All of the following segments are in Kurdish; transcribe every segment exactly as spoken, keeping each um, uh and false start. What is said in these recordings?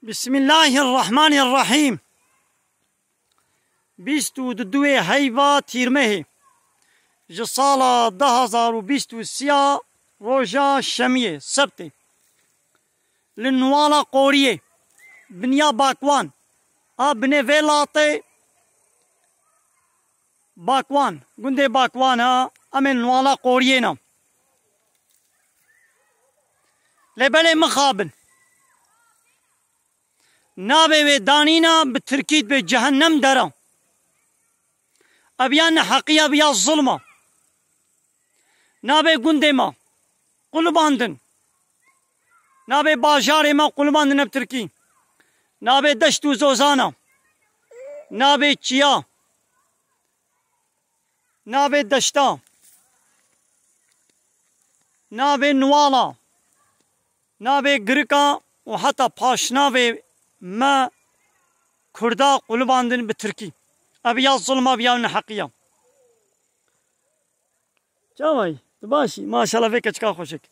Bismillahirrahmanirrahîm. Bîst û duwê heyva Tîrmehê ji sala du hazar û bîst û sê ya, roja şemiyê, sebtê, li Nuwala Qoriyê, biniya Bakwan a binê vê latê, Bakwan, gundê Bakwan ha, em ê Nuwala Qoriyê ne. Lê belê mixabin. Navê wê danîna bi tirkî dibe cehennem dera. Ev ya neheqî, ev ya zulm e. Navê gundê me Qulbandin. Navê bajarê me Qulbandin e bi tirkî. Navê deşt û zozan e. Navê çiya. Navê deşta, navê nuwala, navê girika û heta paşnavê me Kurda qulibandin bi tirkî. Ev ya zulm e, ev ya neheqî ye. Çawa yî? Tu baş î? Maşallah, vê keçika xweşik.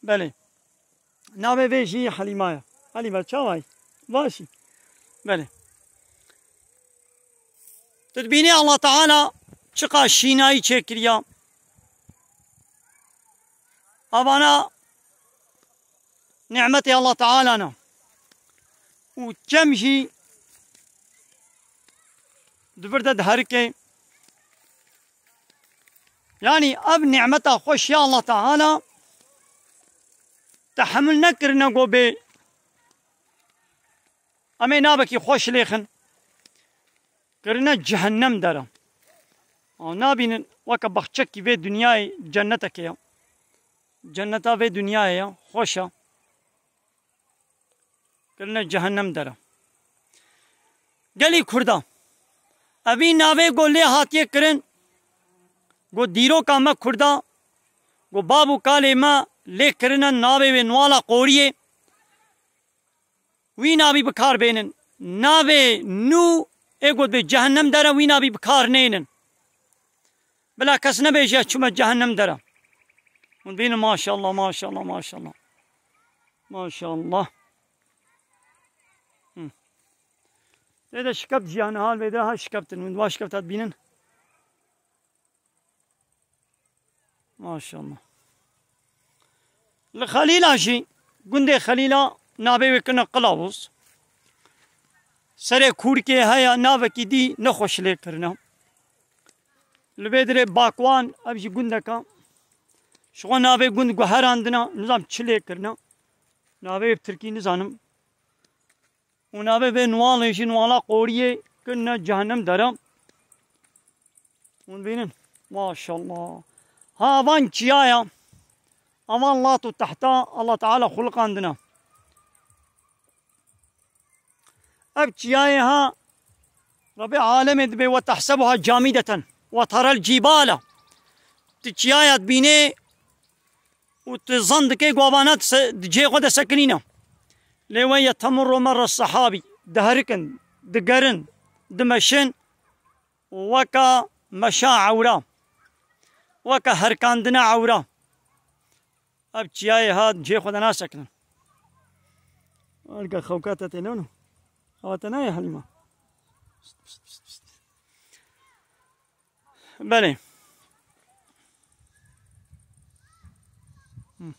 Belê. Navê vê jî Helîma ye. Helîma, çawa yî? Baş î? Belê. Tu dibînî Allah Teala çiqa şînayî çêkiriya. Avana nîmetê Allah Teala ne. Û çem jî di vir de diherike. Yanî ev nîmeta xweş ya Allah Teala tehemil nekirine go bê. Em ê navekî xweş lêxin. Kirine cehennem dera. Ew nabînin weke baxçekî vê dinyayê cennetekê ya. Cenneta vê dinyayê ya, xweş e. Kirine cehennem dera. Gelî Kurda. Evî navê go lê hatiye kirin. Go dîroka me Kurda. Go bab û kalê me lê kirine navê wê Nuwala Qoriyê. Wî navî bi kar bênin. Navê nû ê got bê cehennem dere, wî navî bi kar nênin. Bila kes nebêje çime cehennem dere. Hûn bînin maşallah, maşallah, maşallah. Maşallah. Hı. Tê de şikept jiyan hal vê de ha şikeptin. Hûn va şikept hat bînin. Maşallah. Li Xelîla jî, gundê Xelîla navê wê kirine Qilavuz. Serê kûrikê heye, navekî dî nexweş lê kirine. Li vê dirê Bakwan, ev jî gundeka. Ji xwe navê gund guherandina, nizam çi lê kirine. Navê bi tirkî nizanim. Û navê vê nuwalê jî nuwala qoriyê kirine cehennem dere. Hûn bînin. Maşallah. Ha, avan çiyaya. Avan lat û tehta Allah Teala xuliqandine. Ev çiyayê ha Rebê alemê dibê ve tehsebuha camideten ve terel cibala. Tu çiyaya dibînê û tu zan dikê ku avana di se-, di cihê xwe de sekinîne. Lê we ye temurru merra sehabî, diherikin, digerin, dimeşin, weka meşa ewra, weka herkandina ewra. Ev çiyayê ha cihê xwe de nasekinin. Erke xewka te tê lewno. Xewa te nayê Helîma. Pişt, pişt, pişt, pişt. Belê. Hı.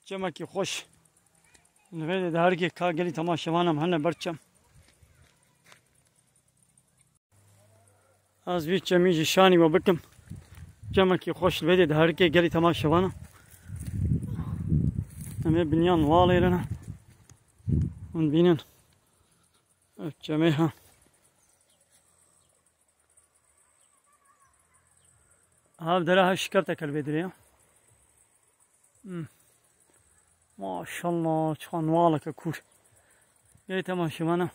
Çemekî xweş. Li vê de herkê ka gelî temaşevanan hene ber çem. Ez vî çemî jî şanî we bikim. Çemekî xweş li vê de herikê gelî temaşevana. Em ê binyan walê re ne. Hûn bînin. Ev çemê ha. Ev dere ha şikepteke li vê dirê ya. Hmm. Maşallah, çiqa nuwaleke kûr. Gelî temaşevana.